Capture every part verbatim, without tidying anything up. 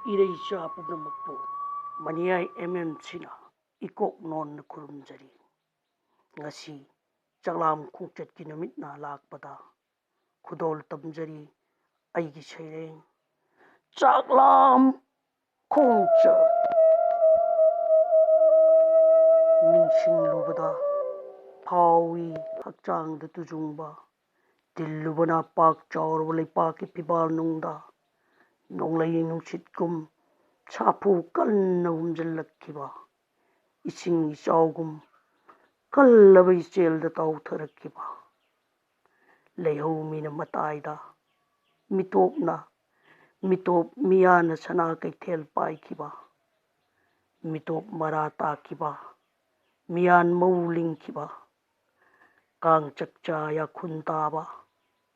ꯏꯔꯩꯆꯥ ꯄꯨꯝꯅꯃꯛꯄꯨ ꯃꯅꯤꯌꯥꯏ M M ꯁꯤꯅ ꯏꯀꯣꯛ ꯅꯣꯟꯅ ꯈꯨꯔꯨꯝꯖꯔꯤ꯫ ꯉꯁꯤ ꯆꯥꯛꯂꯥꯝ ꯈꯣꯡꯆꯠꯀꯤ ꯅꯨꯃꯤꯠꯅ ꯂꯥꯛꯄꯗ ꯈꯨꯗꯣꯜ ꯇꯝꯖꯔꯤ ꯑꯩꯒꯤ ꯁꯩꯔꯦꯡ ꯆꯥꯛꯂꯥꯝ ꯈꯣꯡꯆꯠ꯫ ꯅꯤꯡꯁꯤꯡꯂꯨꯕꯗ ꯐꯥꯎꯏ ꯍꯛꯆꯥꯡꯗ ꯇꯨꯖꯨꯡꯕ, ꯇꯤꯜꯂꯨꯕꯅ ꯄꯥꯛ ꯆꯥꯎꯔꯕ ꯂꯩꯄꯥꯛꯀꯤ ꯐꯤꯕꯥꯜꯅꯨꯡꯗ ꯅꯣꯡꯂꯩ ꯅꯨꯡꯁꯤꯠꯀꯨꯝ ꯁꯥꯐꯨ ꯀꯟꯅ ꯍꯨꯝꯖꯤꯜꯂꯛꯈꯤꯕ, ꯏꯁꯤꯡ ꯏꯆꯥꯎꯒꯨꯝ ꯀꯜꯂꯕ ꯏꯆꯦꯜꯗ ꯇꯥꯎꯊꯔꯛꯈꯤꯕ꯫ ꯂꯩꯍꯧ ꯃꯤꯅ ꯃꯇꯥꯏꯗ, ꯃꯤꯇꯣꯞꯅ, ꯃꯤꯇꯣꯞ ꯃꯤꯌꯥꯅ ꯁꯅꯥ ꯀꯩꯊꯦꯜ ꯄꯥꯏꯈꯤꯕ, ꯃꯤꯇꯣꯞ ꯃꯔꯥ ꯇꯥꯈꯤꯕ, ꯃꯤꯌꯥꯟ ꯃꯧ ꯂꯤꯡꯈꯤꯕ, ꯀꯥꯡ ꯆꯛꯆꯥ ꯌꯥꯈꯨꯟ ꯇꯥꯕ,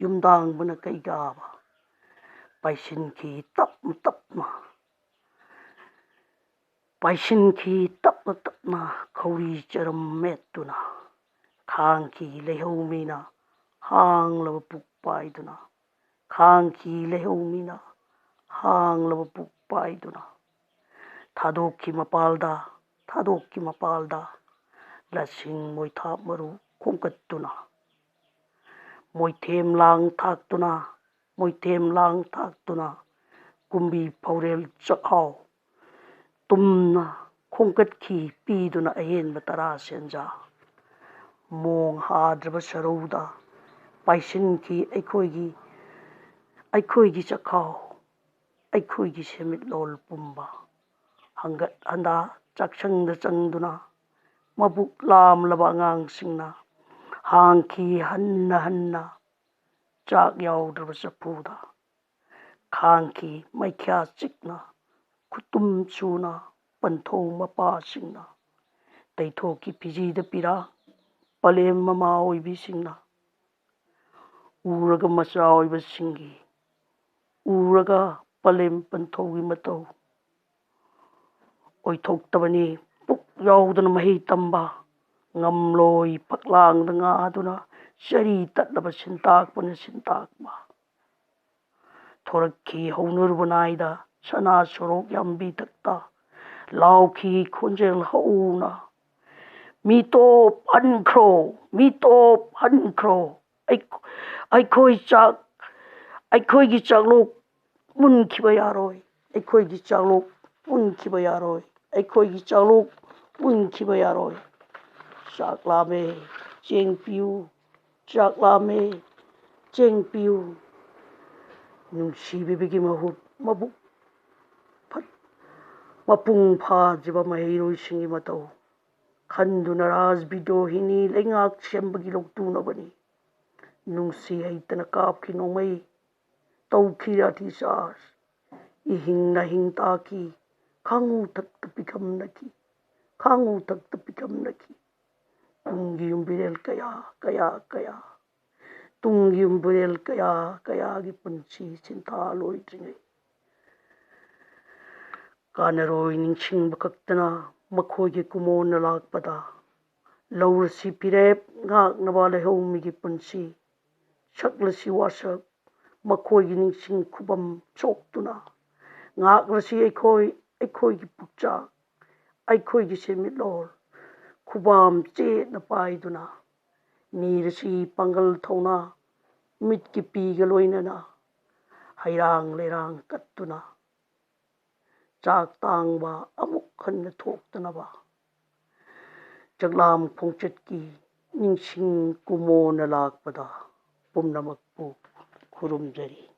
ꯌꯨꯝꯗꯥꯡꯕꯅ ꯀꯩꯒꯥꯕ, ꯄꯥꯏꯁꯤꯟꯈꯤ ꯇꯞꯅ ꯇꯞꯅ꯫ ꯄꯥꯏꯁꯤꯟꯈꯤ ꯇꯞꯅ ꯇꯞꯅ ꯈꯧꯔꯤ ꯆꯔꯝ ꯃꯦꯠꯇꯨꯅ, ꯈꯥꯡꯈꯤ ꯂꯩꯍꯧ ꯃꯤꯅ ꯍꯥꯡꯂꯕ ꯄꯨꯛ ꯄꯥꯏꯗꯨꯅ, ꯈꯥꯡꯈꯤ ꯂꯩꯍꯧ ꯃꯤꯅ ꯍꯥꯡꯂꯕ ꯄꯨꯛ ꯄꯥꯏꯗꯨꯅ꯫ ꯊꯥꯗꯣꯛꯈꯤ ꯃꯄꯥꯜꯗ, ꯊꯥꯗꯣꯛꯈꯤ ꯃꯄꯥꯜꯗ, ꯂꯁꯤꯡ ꯃꯣꯏꯊꯥꯞ ꯃꯔꯨ ꯈꯣꯝꯀꯠꯇꯨꯅ꯫ ꯃꯣꯏꯊꯦꯝ ꯂꯥꯡ ꯊꯥꯛꯇꯨꯅ, ꯃꯣꯏꯊꯦꯝ ꯂꯥꯡ ꯊꯥꯛꯇꯨꯅ, ꯀꯨꯝꯕꯤ ꯐꯧꯔꯦꯜ ꯆꯥꯛꯍꯥꯎ ꯇꯨꯝꯅ ꯈꯣꯝꯀꯠꯈꯤ ꯄꯤꯗꯨꯅ ꯑꯍꯦꯟꯕ ꯇꯔꯥ ꯁꯦꯟꯖꯥ꯫ ꯃꯣꯡ ꯍꯥꯗ꯭ꯔꯕ ꯁꯔꯧꯗ ꯄꯥꯏꯁꯤꯟꯈꯤ ꯑꯩꯈꯣꯏꯒꯤ, ꯑꯩꯈꯣꯏꯒꯤ ꯆꯥꯛꯈꯥꯎ, ꯑꯩꯈꯣꯏꯒꯤ ꯁꯦꯟꯃꯤꯠꯂꯣꯟ ꯄꯨꯝꯕ꯫ ꯍꯪꯒꯠ ꯍꯟꯗꯥ ꯆꯥꯛꯁꯪꯗ ꯆꯪꯗꯨꯅ ꯃꯕꯨꯛ ꯂꯥꯝꯂꯕ ꯑꯉꯥꯡꯁꯤꯡꯅ ꯍꯥꯡꯈꯤ ꯍꯟꯅ ꯍꯟꯅ ꯆꯥꯛ ꯌꯥꯎꯗ꯭ꯔꯕ ꯆꯐꯨꯗ꯫ ꯈꯥꯡꯈꯤ ꯃꯩꯈ꯭ꯌꯥ ꯆꯤꯛꯅ ꯈꯨꯇꯨꯝ ꯁꯨꯅ ꯄꯟꯊꯧ ꯃꯄꯥꯁꯤꯡꯅ꯫ ꯇꯩꯊꯣꯛꯈꯤ ꯐꯤꯖꯤꯗ ꯄꯤꯔꯥ ꯄꯂꯦꯝ ꯃꯃꯥ ꯑꯣꯏꯕꯤꯁꯤꯡꯅ꯫ ꯎꯔꯒ ꯃꯆꯥ ꯑꯣꯏꯕꯁꯤꯡꯒꯤ, ꯎꯔꯒ ꯄꯂꯦꯝ ꯄꯟꯊꯧꯒꯤ ꯃꯇꯧ ꯑꯣꯏꯊꯣꯛꯇꯕꯅꯤ꯫ ꯄꯨꯛ ꯌꯥꯎꯗꯅ ꯃꯍꯩ ꯇꯝꯕ ꯉꯝꯂꯣꯏ ꯐꯛꯂꯥꯡꯗ ꯉꯥꯗꯨꯅ ꯆꯔꯤ ꯇꯠꯂꯕ ꯁꯤꯟꯇꯥꯛꯄꯅ ꯁꯤꯟꯇꯥꯛꯄ꯫ ꯊꯣꯔꯛꯈꯤ ꯍꯧꯅꯔꯨꯕ ꯅꯥꯏꯗ ꯁꯅꯥ ꯁꯣꯔꯣꯛ ꯌꯥꯝꯕꯤ ꯊꯛꯇ ꯂꯥꯎꯈꯤ ꯈꯣꯟꯖꯦꯜ ꯍꯧꯅ, "ꯃꯤꯇꯣꯞ ꯍꯟꯈ꯭ꯔꯣ, ꯃꯤꯇꯣꯞ ꯍꯟꯈ꯭ꯔꯣ, ꯑꯩ-, ꯑꯩꯈꯣꯏ ꯆꯥꯛ, ꯑꯩꯈꯣꯏꯒꯤ ꯆꯥꯛꯂꯣꯛ ꯃꯨꯟꯈꯤꯕ ꯌꯥꯔꯣꯏ, ꯑꯩꯈꯣꯏꯒꯤ ꯆꯥꯛꯂꯣꯛ ꯃꯨꯟꯈꯤꯕ ꯌꯥꯔꯣꯏ, ꯑꯩꯈꯣꯏꯒꯤ ꯆꯥꯛꯂꯣꯛ ꯃꯨꯟꯈꯤꯕ ꯌꯥꯔꯣꯏ꯫ ꯆꯥꯛ ꯂꯥꯝꯃꯦ, ꯆꯦꯡ ꯄꯤꯌꯨ, ꯆꯥꯛ ꯂꯥꯝꯃꯦ, ꯆꯦꯡ ꯄꯤꯌꯨ"꯫ ꯅꯨꯡꯁꯤꯕꯤꯕꯒꯤ ꯃꯍꯨꯠ ꯃꯕꯨꯛ ꯐꯠ-, ꯃꯄꯨꯡ ꯐꯥꯗ꯭ꯔꯤꯕ ꯃꯍꯩꯔꯣꯏꯁꯤꯡꯒꯤ ꯃꯇꯧ ꯈꯟꯗꯨꯅ ꯔꯥꯖꯕꯤꯗ꯭ꯔꯣꯍꯤꯅꯤ ꯂꯩꯉꯥꯛ ꯁꯦꯝꯕꯒꯤ ꯂꯧꯇꯨꯅꯕꯅꯤ꯫ ꯅꯨꯡꯁꯤ ꯍꯩꯇꯅ ꯀꯥꯞꯈꯤ ꯅꯣꯡꯃꯩ, ꯇꯧꯈꯤ ꯂꯥꯊꯤ ꯆꯥꯔꯖ꯫ ꯏꯍꯤꯡ ꯅꯥꯍꯤꯡ ꯇꯥꯈꯤ, ꯈꯥꯡꯉꯨ ꯊꯛꯇ ꯄꯤꯈꯝꯅꯈꯤ, ꯈꯥꯡꯉꯨ ꯊꯛꯇ ꯄꯤꯈꯝꯅꯈꯤ꯫ ꯇꯨꯡꯒꯤ ꯌꯨꯝꯕꯤꯔꯦꯜ ꯀꯌꯥ, ꯀꯌꯥ, ꯀꯌꯥ, ꯇꯨꯡꯒꯤ ꯌꯨꯝꯕꯤꯔꯦꯜ ꯀꯌꯥ, ꯀꯌꯥꯒꯤ ꯄꯨꯟꯁꯤ ꯁꯤꯟꯊꯥ ꯂꯣꯏꯗ꯭ꯔꯤꯉꯩ ꯀꯥꯟꯅꯔꯣꯏ ꯅꯤꯡꯁꯤꯡꯕ ꯈꯛꯇꯅ ꯃꯈꯣꯏꯒꯤ ꯀꯨꯃꯣꯟꯅ ꯂꯥꯛꯄꯗ ꯂꯧꯔꯁꯤ ꯐꯤꯔꯦꯞ ꯉꯥꯛꯅꯕ ꯂꯩꯍꯧꯃꯤꯒꯤ ꯄꯨꯟꯁꯤ꯫ ꯁꯛꯂꯁꯤ ꯋꯥꯁꯛ ꯃꯈꯣꯏꯒꯤ ꯅꯤꯡꯁꯤꯡ ꯈꯨꯕꯝ ꯁꯣꯛꯇꯨꯅ꯫ ꯉꯥꯛꯂꯁꯤ ꯑꯩꯈꯣꯏ, ꯑꯩꯈꯣꯏꯒꯤ ꯄꯨꯛꯆꯥꯛ, ꯑꯩꯈꯣꯏꯒꯤ ꯁꯦꯟꯃꯤꯠꯂꯣꯟ꯫ ꯈꯨꯕꯥꯝ ꯆꯦꯠꯅ ꯄꯥꯏꯗꯨꯅ ꯅꯤꯔꯁꯤ ꯄꯥꯡꯒꯜ ꯊꯧꯅꯥ, ꯃꯤꯠꯀꯤ ꯄꯤꯒ ꯂꯣꯏꯅꯅ ꯍꯩꯔꯥꯡ ꯂꯩꯔꯥꯡ ꯀꯠꯇꯨꯅ꯫ ꯆꯥꯛ ꯇꯥꯡꯕ ꯑꯃꯨꯛ ꯍꯟꯅ ꯊꯣꯛꯇꯅꯕ ꯆꯥꯛꯂꯥꯝ ꯈꯣꯡꯆꯠꯀꯤ ꯅꯤꯡꯁꯤꯡ ꯀꯨꯃꯣꯟꯅ ꯂꯥꯛꯄꯗ ꯄꯨꯝꯅꯃꯛꯄꯨ ꯈꯨꯔꯨꯝꯖꯔꯤ꯫